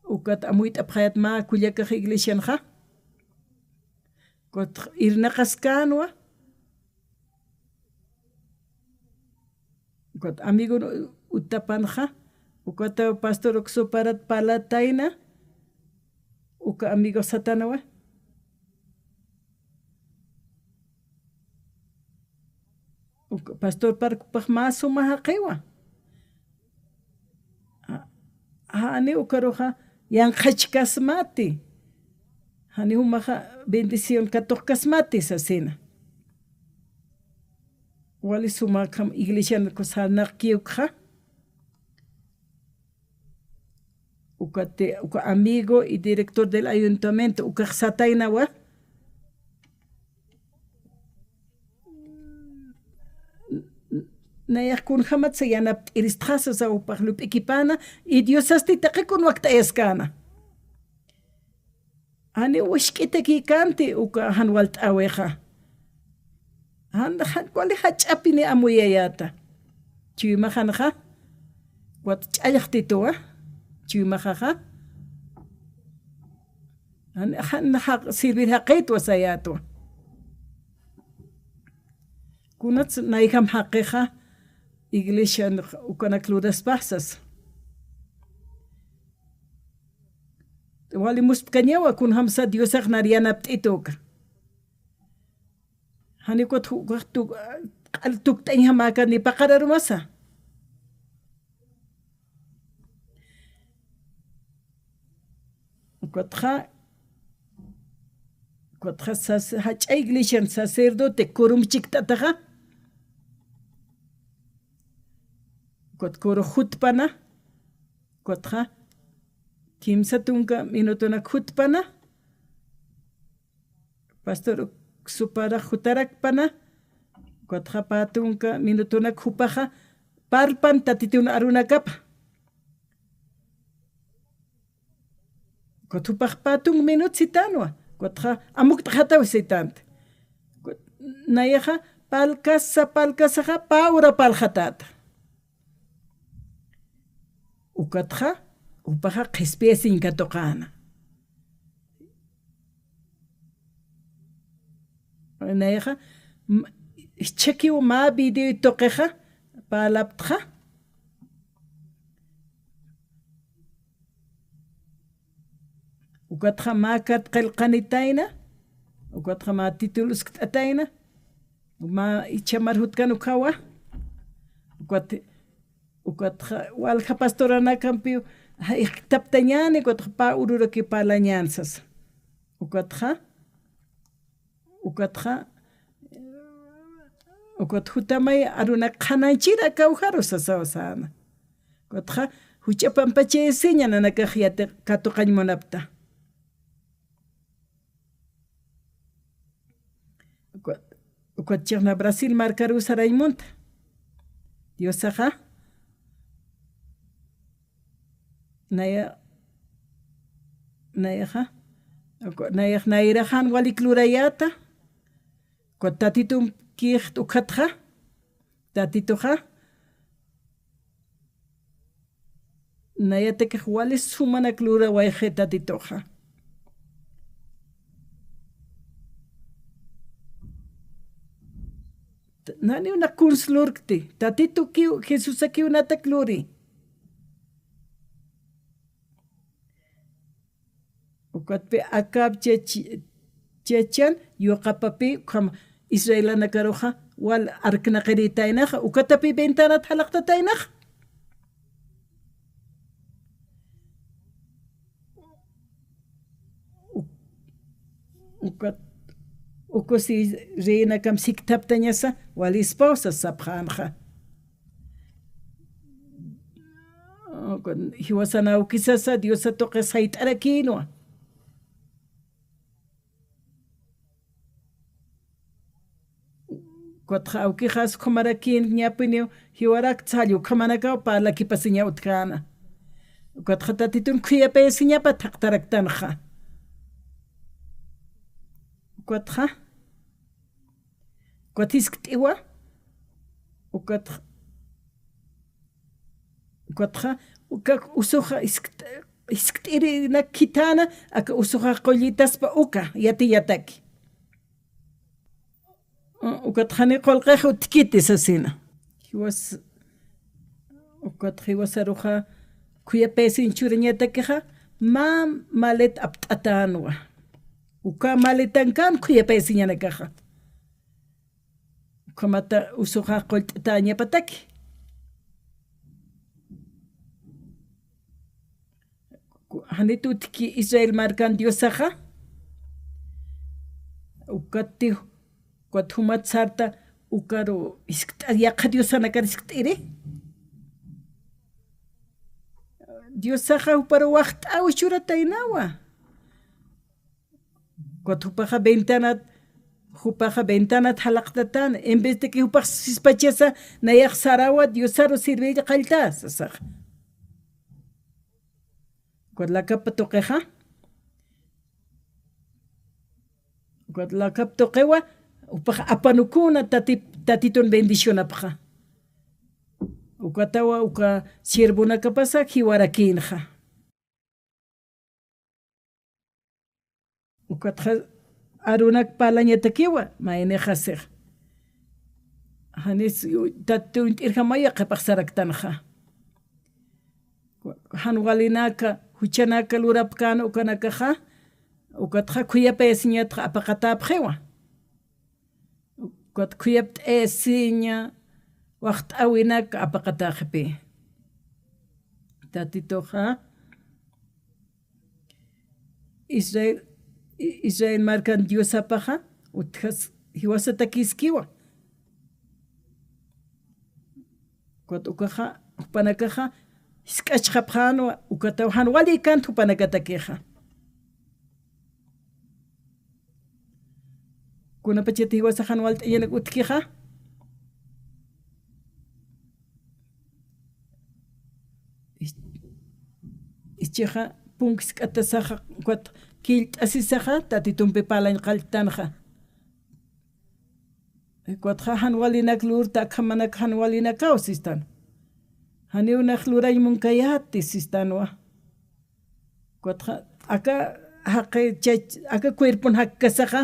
Ukat amuyt'apxayät mä kullakax iglesianxa. Ukatxa irnaqaskänwa. Ukat amigon u-, utapanxa, ukat pastor uksuparat parlatayna, uka amigo satanwa. Uka pastor parkupax mä suma jaqiwa. A-, jani ukaruxa yanqhachkasmati. Jani jumaxa bendición katuqkasmati sasina. Wali sumakham iglesian sarnaqkiw ukxa. Ukati, uka amigo y director del ayuntamiento, ukax sataynawa. Nayax kunjamatsa yanapt'iristxa sasa jupax lup'ikipäna, y Diosasti taqi kun wakt'ayaskäna. Jani wisk'itakïkänti uka jan walt'äwixa. Jan, jan, wali jach'apini amuyayäta. Chuymaxanxa, ukat ch'allxtituwa, chuymaxaxa. Jan, jan jaq-, servir jaqïtwa sayätwa. Kunats nayjam jaqixa, iglesian ukanak luraspax sasa. Wali muspkañawa, kunjamsa Diosax nar yanapt'it uka. Jani ukat ju-, ukax tuk-, q'al tukt'añjamäkani paqararumasa. Ukatxa, ukatxa sas-, jach'a iglesian sacerdote kurum chikt'ataxa, Ukat kuru jutpana, ukatxa kimsa tunka minutunak jutpana, pastor suparax jutarakpana, ukatxa pä tunka minutunak jupaxa parlpan Tatitun arunakapa. Ukat jupax pä tunka minut sitanwa, ukatxa amukt'xataw sitanta. Ukat nayaxa parlkasa, parlkasaxa pä ura parlxatäta. Ukatxa, jupaxa qhispiyasiñ katuqäna. Nayaxa, m-, jichhakiw mä video tuqixa, parlaptxa. Ukatxa mä kat qillqanitayna, ukatxa mä título uskt'atayna, mä jichhamar jutkan ukhawa, ukat, ukatxa walja pastoranakampiw, ja, jikthaptañäni, ukatxa pä ururakiw parlañän sasa. Ukatxa, ukatxa, ukat jutamay arunak qhanañchir aka ujaru sasaw säna. Ukatxa, juch'a pampachayasiña nanakax yati katuqañ munapta. Ukat, ukat chixna Brasil markaruw sarañ munta. Diosaxa, naya, nayaxa, uka, nayax nayraxan walik lurayäta, ukat Tatitunkix ukhatxa, Tatituxa, nayatakix wali sumanak lurawayxi Tatituxa. Naniw nax kuns lurkti, Tatitukiw, Jesusakiw natak luri. Ukatpï Acab chach-, chachan, yuqapapi, ukham israelanakaruxa, wal arknaqirïtaynaxa, ukatapï ventanat jalaqtataynaxa. Uk-, ukat, uka si reinakam sikthaptañasa, walispaw sas sapxänxa. Jiwasan awkisasa Diosa tuqi sayt'arakïnwa. Ukatxa awkixas ukhamaraki ñapiniw jiwarak salla ukhamanakaw parlakipasiñaw utjäna. Ukatxa Tatitun khuyapayasiñapa thaqtaraktanxa. Ukatxa, ukat jiskt'iwa, ukat, ukatxa, uka usuxa jiskt-, jiskt'irinak khithäna, aka usuxa qullitaspa uka, yatiyataki. Ukat jani qullqix utjkiti sasina. Jiwas, ukat jiwasaruxa khuyapayasiñ churañatakixa, mä malet apt'atänwa. Uka maletankan khuyapayasiñanakaxa. Ukhamata usuxa qullt'atäñapataki. Janit utjki Israel markan Diosaxa, ukati, ukat jumat sarta, ukaru jiskt'a, yaqha diosanakar jiskt'iri. Diosaxa juparu waxt'äwi churataynawa. Ukat jupaxa ventanat, jupaxa ventanat jalaqtatan, en vez de que jupax sispachasa, nayax sarawa Diosaru sirvilla qallta, sasaxa. Ukat lakap tuqixa, ukat lakap tuqiwa, jupax apanukuna tati-, Tatitun bendicionapxa. Ukatawa, uka siervonakapasa jiwarakïnxa. Ukatxa arunak parlañatakiwa, maynixasix. Janis Tatitun uñt'irjamaya qhipax saraktanxa. Jan walinaka, juchanaka lurapkän ukanakaxa, ukatxa khuyapayasiñatxa apaqatäpxiwa. Ukat khuyapt'ayasiña, waxt'äwinak apaqatäxipï. Tatituxa, Israel, I-, Israel markan Diosapaxa, utjas jiwasatakïskiwa. Ukat ukaxa, jupanakaxa jisk'achxapxänwa, ukataw jan wali kant jupanakatakixa. Kunapachat jiwasax jan walt'añanak utjkixa, ich-, ichixa punk jisk'atasaxa, ukat killt'asisaxa, Tatitumpi parlañ qalltanxa. Ukatxa jan walinak lurta, akhamanak jan walinakaw sistan. Janiw nax lurañ munkayäti sistanwa. Ukatxa aka jaqi chach, aka cuerpon jakkasaxa.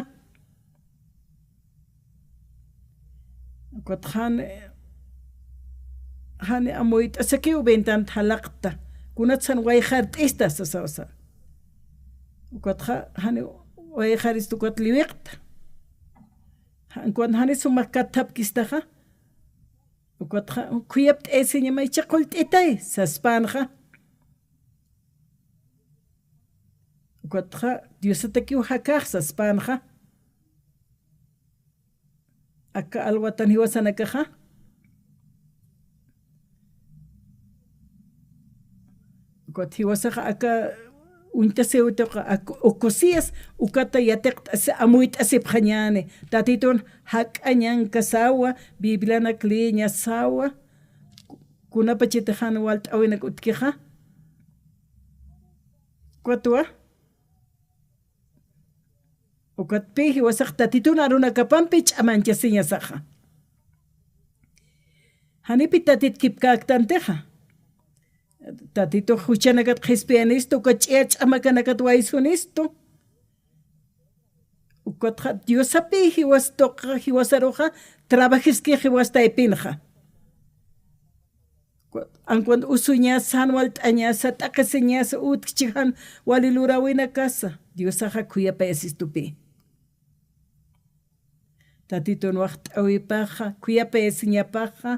Ukatxa jan, jan amuyt'asakiw ventant jalaqta. Kunatsan wayxart'ista sasawsa. Ukatxa jan wayxarista ukat liwiqta. Jan, ukat jani sumax kathapkistaxa. Ukatxa khuyapt'ayasiñama icha qullt'itay, saspänxa. Ukatxa Diosatakiw jakax, saspänxa. Aka alwatan jiwasanakaxa. Ukat jiwasaxa aka uñtasiwituxa, ak-, Ocozias, ukata yatiqt'asi, amuyt'asipxañäni. Tatitun jak'a ñankasawa, Biblianak leeñasawa, kunapachatix jan walt'äwinak utjkixa. Ukatwa. Ukat pï jiwasax Tatitun arunakapampi ch'amanchasiñasaxa. Janipi Tatit kipkäktantixa. Tatitux juchanakat qhispiyanistu, ukat ch'iyar ch'amakanakat waysunistu. Ukatxa Diosapï jiwastuxa, jiwasaruxa, trabajiskix jiwas taypinxa. Ankuwan usuñasa, jan walt'añasa, t'aqhisiñasa, utjchi jan wali luräwinakasa, Diosaxa khuyapayasistupï. Tatitun waxt'äwipaxa, khuyapayasiñapaxa,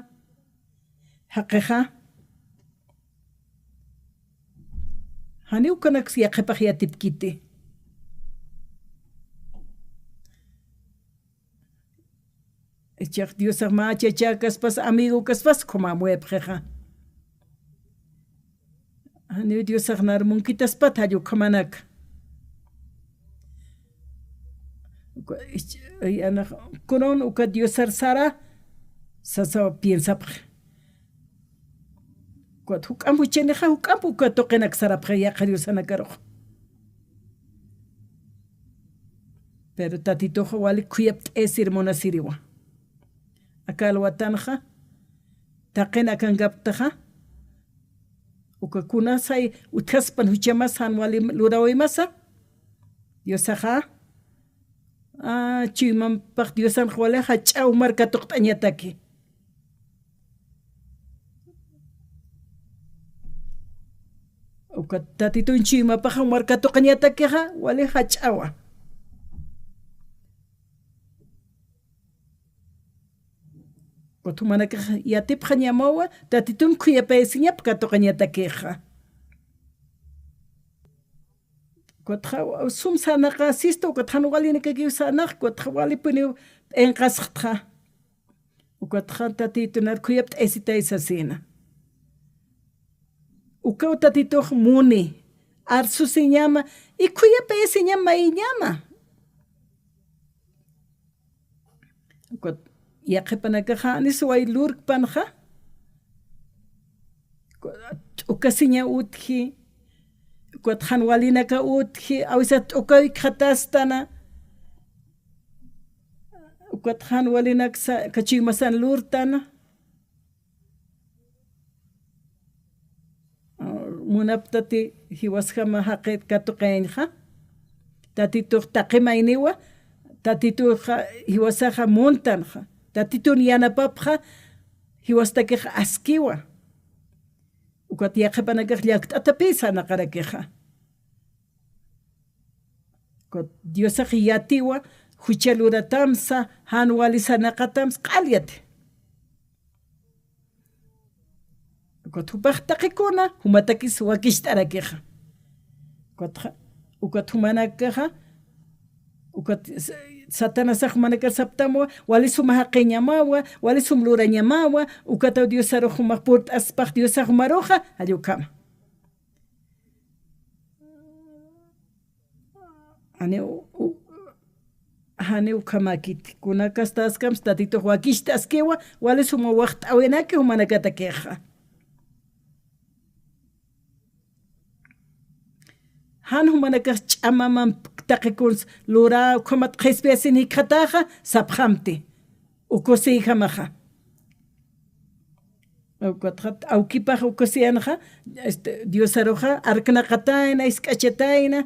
jaqixa. Janiw ukanaks yaqhipax yatipkiti. Ichax Diosax mä chachäkaspas, amigokaspas, khumamuyapxixa. Janiw Diosax nar munkitaspat jall ukhamanak. Uka, ich-, ay, anax, kunun uka Diosar sara, sasaw piensapxi. Ukat juk'amp juchanixa, juk'amp uka tuqinak sarapxi yaqha diosanakarux. Pero Tatitux wali khuyapt'ayasir munasiriwa. Aka alwatanxa, taqin akankaptaxa, uka kunasay utjaspan juchamas jan wali luräwimasa, Diosaxa, a, chuymampax Diosanx wali jach'a jumar katuqt'añataki. Uka Tatitun chuymapaxa jumar katuqañatakixa, wali jach'awa. Ukat jumanakax yatipxañamawa, Tatitun khuyapayasiñap katuqañatakixa. Ukatxa sum sarnaqasistu, ukat jan walinakakiw sarnaq, ukatxa walipuniw p'inqasxtxa. Ukatxa Tatitun nar khuyapt'ayasitay sasina. Ukaw Tatitux muni, arsusiñama, y khuyapayasiñama mayñama. Ukat yaqhipanakaxa anis way lurkpanxa, t'ukasiña utji, ukat jan walinaka utji, a veces t'ukawikxatastana, ukat jan walinaksa kachuymasan lurtana. Munaptati jiwasjama jaqit katuqayañxa. Tatitux taqi mayniwa, Tatituxa jiwasaxa muntanxa. Tatitun yanapapxa jiwastakix askiwa. Ukat yaqhipanakax llakt'atapï sarnaqarakixa. Ukat Diosax yatiwa, jucha luratamsa, jan wali sarnaqatamsa, q'al yati. Ukat jupax taqikuna, jumatakis wakicht'arakixa. Ukatxa, ukat jumanakaxa, Ukat s-, Satanasax jumanakar saptamwa, wali suma jaqiñamawa, wali sum lurañamawa, ukataw Diosarux jumax purt'aspax Diosax jumaruxa, jall ukhama. Janiw, u-, janiw ukhamäkiti. Kunakastaskamsa Tatitux wakicht'askiwa, wali suma waxt'äwinaki jumanakatakixa. Jan jumanakax ch'amamamp taqi kuns lurä, ukhamat qhispiyasin jikxataxa, sapxamti. Ukusïjamaxa. Ukatxa, awkipax ukusïyanxa, este, Diosaruxa, arknaqatayna, isk'achatayna.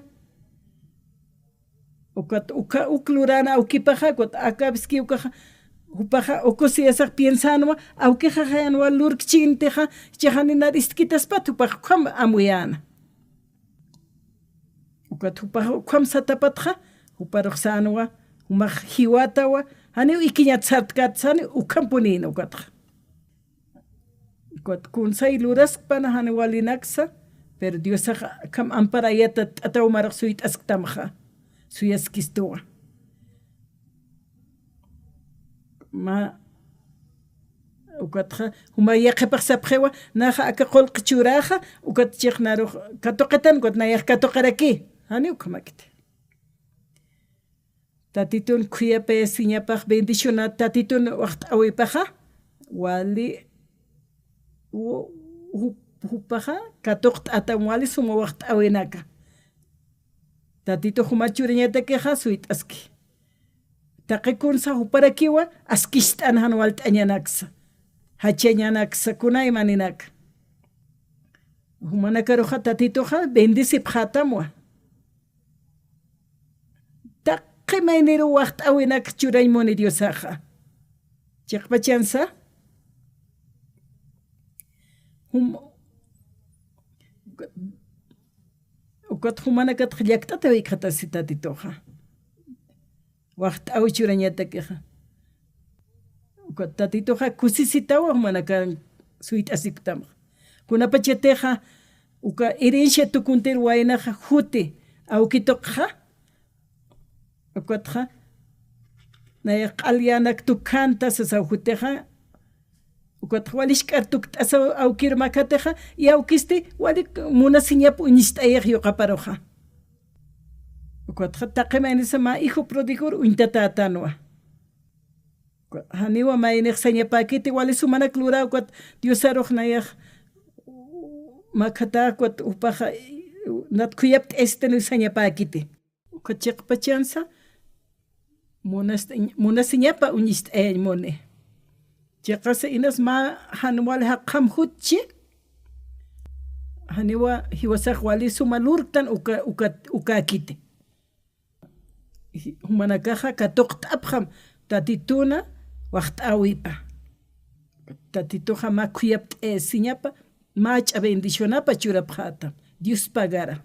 Ukat, uka, uk lurana awkipaxa, ukat, aka apski ukaxa, jupaxa, ukusïyasax piensänwa, awkixa jayanwa lurkchintixa, jichhax janiw nar istkitaspat, jupax ukham amuyäna. Ukat jupax ukham satapatxa, juparux sänwa, jumax jiwatawa, janiw ikiñat sartkat sani, ukhampunïna ukatxa. Ukat kunsay luraskpana janiw walinaksa, pero Diosax akham amparayata t'ataw marux suyt'asktamxa, suyaskistuwa. Mä, ukatxa, juma yaqhipax sapxiwa, naxa aka qullq churäxa, ukat chixnarux katuqitan, ukat nayax katuqiraki. Janiw ukhamäkiti. Tatitun khuyapayasiñapax bendicionat Tatitun waxt'äwipaxa, wali, u-, ju-, jupaxa, katuqt'atam wali suma waxt'äwinaka. Tatitux juma churañatakixa, suyt'aski. Taqi kunsa juparakiwa, askicht'an jan walt'añanaksa, jachañanaksa, kunaymaninaka. Jumanakaruxa Tatituxa bendecipxätamwa. Taqi mayniruw waxt'äwinak churañ muni Diosaxa. Chiqpachansa, jum-, ukat jumanakatxa llakt'ata wikxatasi Tatituxa. Waxt'äwi churañatakixa. Ukat Tatituxa kusisitawa jumanakax suyt'asiktamxa. Kunapachatixa uka herencia tukuntir waynaxa juti awki tuqxa, ukatxa nayax q'alyanak tukhanta sasaw jutixa, ukatxa wali jisk'ar tukt'asaw awkir makatixa, y awkisti wali munasiñap uñist'ayix yuqaparuxa. Ukatxa taqi maynisa mä hijo pródigor uñtatätanwa. Janiwa maynix sañapäkiti, wali sumanak lurä, ukat Diosarux nayax makhatät, ukat jupaxa nat khuyapt'ayasitaniw sañapäkiti. Uka chiqpachansa, munast-, munasiñapa uñist'ayañ muni. Chiqasa inas mä jan wali jaqjam jutchi, janiwa jiwasax wali suma lurktan uka, uka, ukäkiti. Jumanakaxa katuqt'apxam Tatituna waxt'äwipa. Tatituxa mä khuyapt'ayasiñapa, mä jach'a bendicionapa churapxätam. Dios pagara.